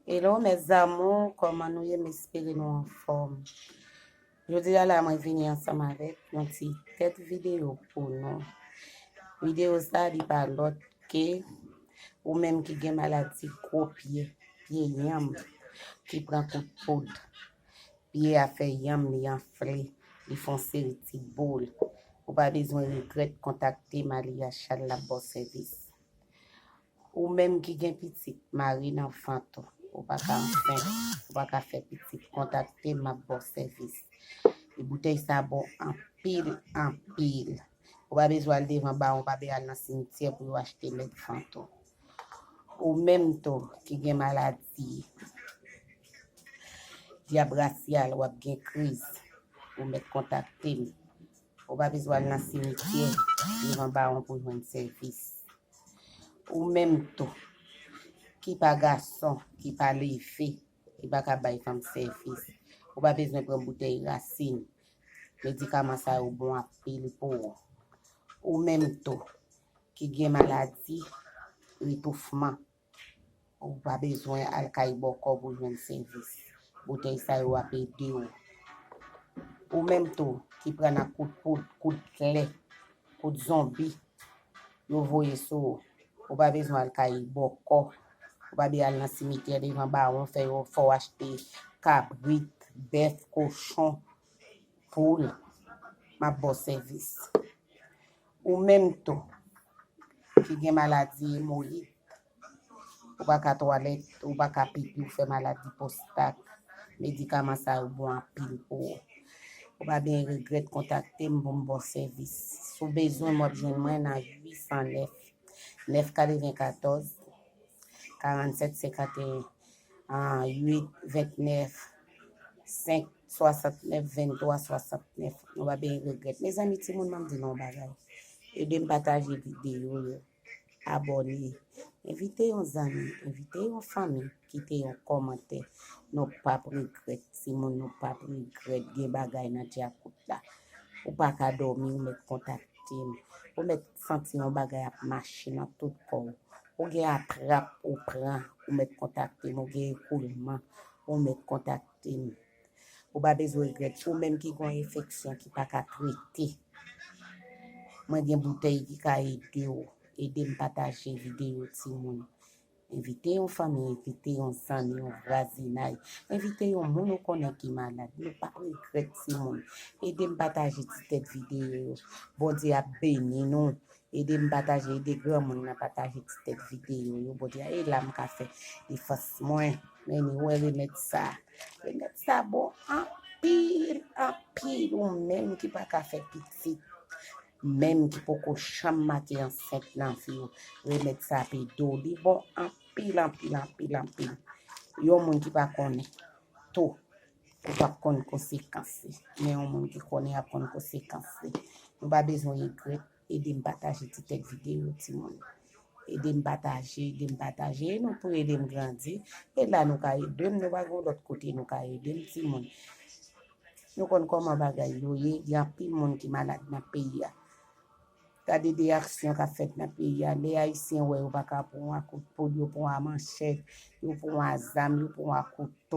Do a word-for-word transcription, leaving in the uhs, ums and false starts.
Hello mes amours, kòman nou ye? M espere nou anfòm. Jodi a la, mwen vini ansanm avèk yon ti tèt videyo pou nou. Videyo sa, li pa lòt ke ou menm ki gen maladi gwo pye, pye yanm, ki pran kout poud. Pye a fè yanm li anfle, li fè yon seri ti boul. Ou pa bezwen regrèt, kontakte m, Aliya Chal, l ap ba w sèvis. Ou menm ki gen pitit mare nan vant ou, ou pa ka ansent, ou pa ka fè pitit, kontakte m, m ap ba w sèvis. E boutèy sa bon anpil, anpil. Ou pa bezwen al devan bawon, ou pa bezwen al nan simityè pou yo achte mèt vant ou. Ou menm tou ki gen maladi dyab rasyal, w ap gen kriz, ou mèt kontakte m. Ou pa bezwen al nan simityè devan bawon pou jwenn sèvis. Ou menm tou ki pa gason, ki pa leve, ki pa ka bay fanm sèvis, ou pa bezwen pran boutèy rasin. Medikaman sa yo bon anpil pou ou. Ou menm tou ki gen maladi etoufman, ou pa bezwen al kay bòkò pou jwenn sèvis. Boutèy sa yo ap ede w. Ou menm tou ki pran nan kout poud, kout klè, kout zonbi yo voye sou ou. Ou pa bezwen al kay bòkò. Ou pa bezwen al nan simityè devan bawon, fè yo fè w achte kabrit, bèf, kochon, poul. M ap ba w sèvis. Ou menm tou ki gen maladi emoyid, ou pa ka twalèt, ou pa ka pipi, ou fè maladi pwostat, medikaman sa yo bon anpil pou ou. Ou pa byen regrèt kontakte m pou m ba w sèvis. Si w bezwen m, w ap jwenn mwen nan uit san nèf, nèf katrevenkatòz, karannsèt senkanteyen, uit vennèf, senk swasantnèf, venntwa swasantnèf. Nou pa byen regrèt. Mezanmi, timoun, ban m di nou yon bagay. Ede m pataje videyo yo. Abòne. Envite yon zanmi, envite yon fanmi, kite yon kòmantè. Nou p ap regrèt, timoun, nou p ap regrèt. Gen bagay nan dyakout la. Ou pa ka dòmi, ou mèt kontakte m. Ou mèt santi yon bagay ap mache nan tout kò w. Ou gen atrap, ou pran, ou mèt kontakte m. Ou gen ekoulman, ou mèt kontakte m. Ou pa bezwen regrèt. Ou menm ki gen yon enfeksyon ki pa ka trete, mwen gen boutèy ki ka ede w. Ede m pataje videyo, timoun. Envite yon fanmi, envite yon zanmi, yon vwazinay. Envite yon moun ou konnen ki malad. Nou p ap regrèt, timoun. Ede m pataje ti tèt videyo yo. Bondye ap beni nou. Ede m pataje, ede granmoun nan pataje ti tèt videyo yo. Bondye a, e la m ka fè defans mwen. Men ni wè remèd sa. Remèd sa bon anpil, anpil. Ou menm ki pa ka fè pitit, menm ki poko janm make ansent nan vi w, remèd sa ap ede w. Li bon anpil, anpil, anpil, anpil. Yon moun ki pa konnen tou, ou p ap konn konsekans li. Men yon moun ki konnen ap konn konsekans li. Nou pa bezwen regrèt. Ede m pataje ti tèt videyo, timoun. Ede m pataje, ede m pataje. E nou tou ede m grandi. E la nou ka ede m, nou pa gen lòt kote nou ka ede m, timoun. Nou konn kòman bagay yo ye. Gen anpil moun ki malad nan peyi a. Gade de aksyon k ap fèt nan peyi a. Lè Ayisyen wè yo pa ka pran w a kout poud, yo pran w a manchèt, yo pran w a zam, yo pran w a kouto.